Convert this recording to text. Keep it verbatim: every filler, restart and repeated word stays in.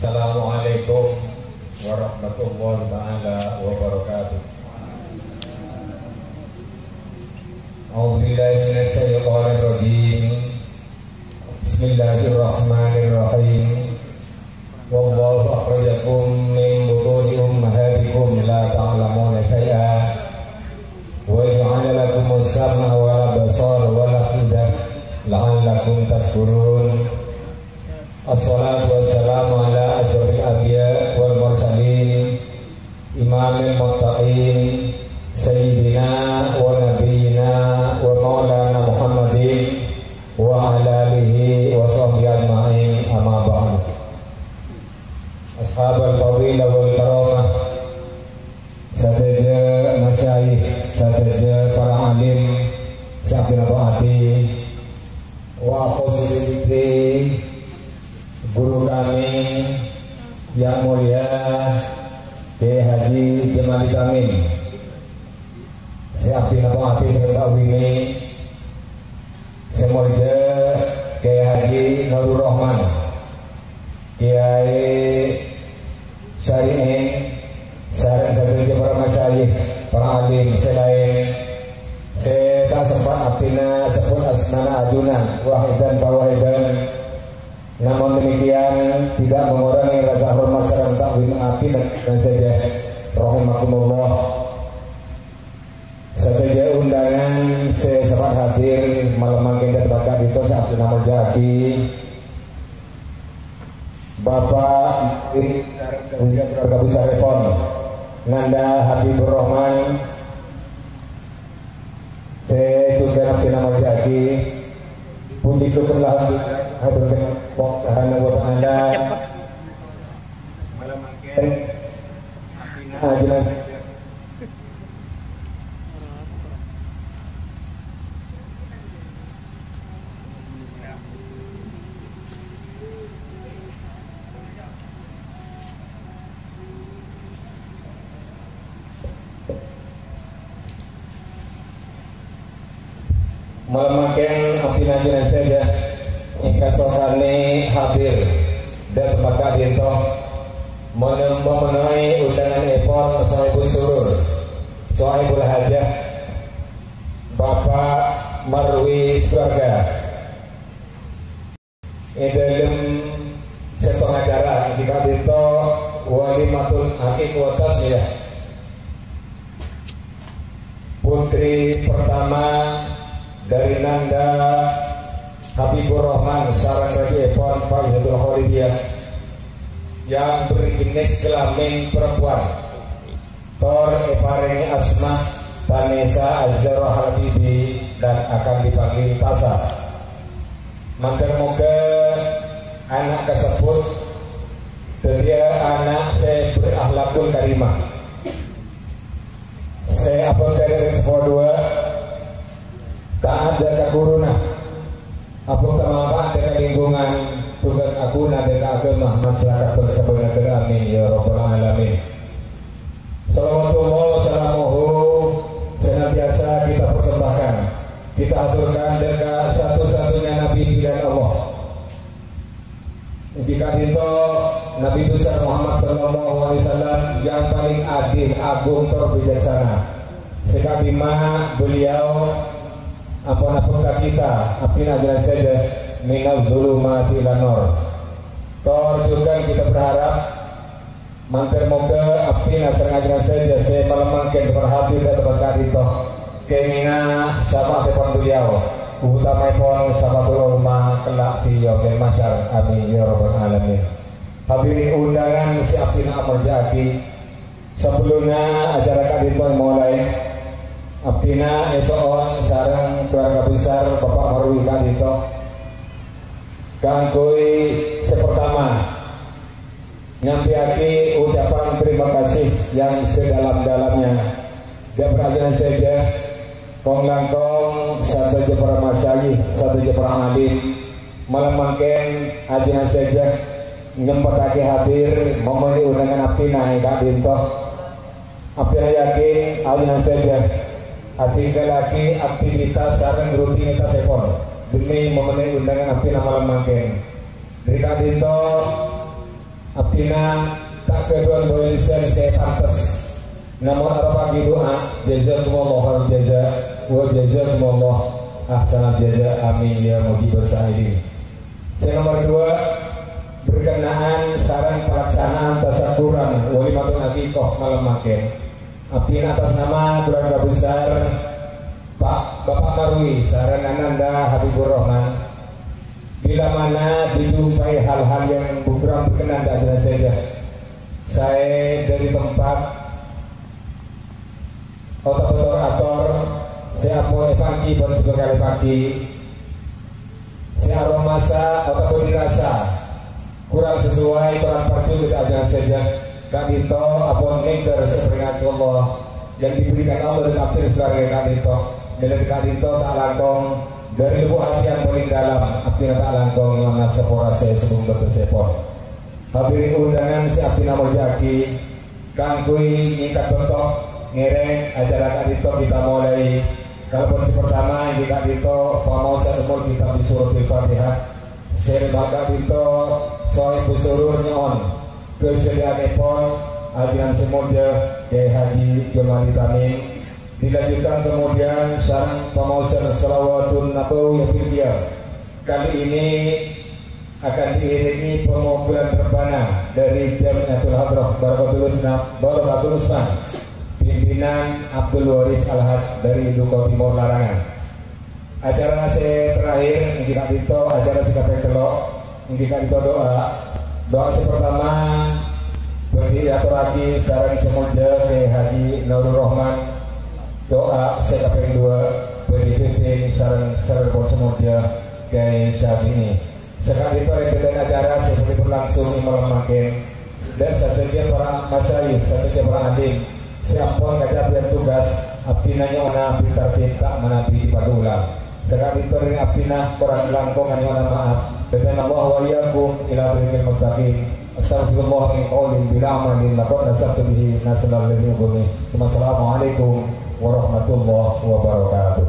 Assalamualaikum warahmatullahi taala wabarakatuh. A'udzubillahi minasyaitonirrajim. Bismillahirrahmanirrahim. Wallahu akhrajakum min butuni ummahatikum la ta'lamuna syai'a. Wa ja'ala lakumus sam'a wal absara wal af'idata la'allakum tashkurun. Assalatu wassalamu ala asyrafil anbiya wal mursalin, imamil muttaqin, sayyidina wa nabiyyina wa maulana Muhammadin wa ala alihi wa sahbihi ajma'in, amma ba'du. Ashabal fadilah wal karamah, sadhâjâ masyayikh, sadhâjâ para alim sè abdhina taati, wa khususiyya guru kami yang mulia Kiai Haji Jamali Tamin, sè abdhina taati sareng ka'dinto, sè molja Kiai Haji Nurul Rahman, Kiai Syari'in, sareng sadhâjâ para masyayikh, para alim sè laèn, sè ta' sempat abdhina sebbhut asmana ajunan, wahidan fa wahidan. Namun demikian, tidak mengurangi rasa hormat sareng ta'zim abdhina sadhâjâ. Rahimakumullah. Sadhâjâ undangan sè sempat hadir malem mangkèn dâ' tempat ka'dinto sè abdhina molja'aghi. Bapak, keluarga besarèpon Nanda Habibur Rahman, sè jhughân abdhina molja'aghi. Puji syukur, alhamdulillah, hadir Allah Subhanahu wa Ta'ala. Malem mangkèn, abdhina ajunan Malem mangkèn abdhina ajunan sadhâjâ èkasokanè hadir dâ' tempat ka'dinto, menem-, memenuhi undanganèpon Sohibus Surur, Sohibul Hajah, Bapak Marwi Suarga. È dâlem sèttong acara, èngghi ka'dinto walimatul aqiqah wa tasmiyah. Putri pertama dari Nanda Habibur Rahman sareng rajuèpon Faizatul Khalidiyah yang berjenis kelamin perempuan. Tor èparèngè asma Vanessa Azhara Habibi dan akan dipanggil Tasa. Mandhâr moghâ ana' kasebbhut dhâddhiyâ ana' sè berakhlakul karimah, sè abhâkta dâ' rèng seppo duwâ', taat dâ' ka ghuruna, abhâkta manfaat dâ' ka lingkungan, jhughân aghuna dâ' ka aghâma, masyarakat bângsa bân naghârâ. Amin, ya rabbal alamin. Shalawatullah wa salamuhu senantiasa kita persembahkan, kita aturkan dâ' ka satu-satunya Nabi pilihan Allah. Èngghi ka'dinto Nabi besar Muhammad sallallahu alaihi wasallam yang paling adil, agung, tor bijaksana. Sè ka'dimma beliau ampon abhâkta kita, abdhina ajunan sadhâjâ, minaz zulumati ilan nur. Tor jhughân kita berharap, mandhâr moghâ abdhina sareng ajunan sadhâjâ sè malem mangkèn parhatian dâ' tempat ka'dinto kèngènga syafa'atèpon beliau, utamaèpon syafa'atul uzma kelak fi yaumil mahsyar. Amin, ya rabbal alamin. Hadirin undangan sè abdhina amolja'aghi, sabellunna acara ka'dinto èmolaè, abdhina èso'on sareng keluarga besar Bapak Marwi ka'dinto kaangghuy sè pertama, nyampèyaghi ucapan terima kasih yang sedalam-dalamnya dâ' para ajunan sadhâjâ, kong-langkong sadhâjâ para masyayikh, sadhâjâ para alim. Malem mangkèn ajunan sadhâjâ nyempettaghi hadir memenuhi undangan abdhina è ka'dinto. Abdhina yakin ajunan sadhâjâ atinggalaghi aktivitas sareng rutinitasèpon demi memenuhi undangan abdhina malem mangkèn. Dâri ka'dinto, Abdhina ta' ghâdhuwân bhâi lisan sè pantes, namong aropa'aghi du'a, jazakumullahu khairal jaza, wa jazakumullahu ahsanal jaza, amin ya mujibas sa'ilin. Sè nomor dua, berkenaan sareng pelaksanaan tasyakuran walimatul aqiqah malem mangkèn. Abdhina atas nama keluarga besar Pak, Bapak Marwi sareng Ananda Habibur Rahman, bila mana dijumpai hal-hal yang kurang berkenan, ta' jelas saja. Saya dari tempat otak-otak ator, saya pun evanki pun sebagai evanki. Sè aromasa otabâ dirasa kurang sesuai, kurang parjhu, ta' ajhâ' sèjjhâ. Ka'dinto ampon nèngghâr sè èparèngngaghi Allah, yang diberikan Allah dan abdhina sakalangkong ka'dinto. Mèla ka'dinto ta' langkong, dâri lubuk hati yang paling dalam, abdhina ta' langkong nyo'ona sapora sè sobung bâtessèpon. Hadirin undangan sè abdhina molja'aghi, kaangghuy nyèngkat bâkto ngèrèng acara ka'dinto kita mulai. Kalabân sè partama èngghi ka'dinto pamaosan Ummul Kitab bi Suratil Fatihah. Sèrètan ka'dinto Sohibus Surur nyo'on kasadhiyâ'annèpon ajunan sè molja Kyai Haji Jomali Tamim. Dilanjutkan kemudian sareng pamaosan Shalawatun Nabawiyah Bilqiyam. Kali ini akan diiringi pemukulan rebana dari Jamiatul Hadrah Barakatul Husna, Barakatul Husna, pimpinan Abdul Waris Al-Haj dari Duko Timur Larangan. Acara sè terakhir, èngghi ka'dinto acara sè kapèng tello', èngghi ka'dinto doa. Doa sè partama bhâdhi èatorraghi sareng sè molja Kyai Haji Nurul Rahman. Doa sè kapèng duwâ' bhâdhi èpimpin sareng salèrana sè molja Kyai Syafi'i. Saka'dinto rèng-bhârâng acara sè bhâdhi berlangsung è malem mangkèn, dan sadhâjâ para masyayikh, sadhâjâ para alim sè ampon kacapèyan tugas, abdhina nyo'ona bit-tarbit ta' manabi dipadu ulang. Saka'dinto rèng abdhina korang langkong nyo'ona ma'af. Hadanallahu wa iyyakum ila thariqil mustaqim. Astaghfirullah min qaulin bila amalin laqad nasabtu bihi nasral ladzi yughni. Wassalamualaikum warahmatullahi wabarakatuh.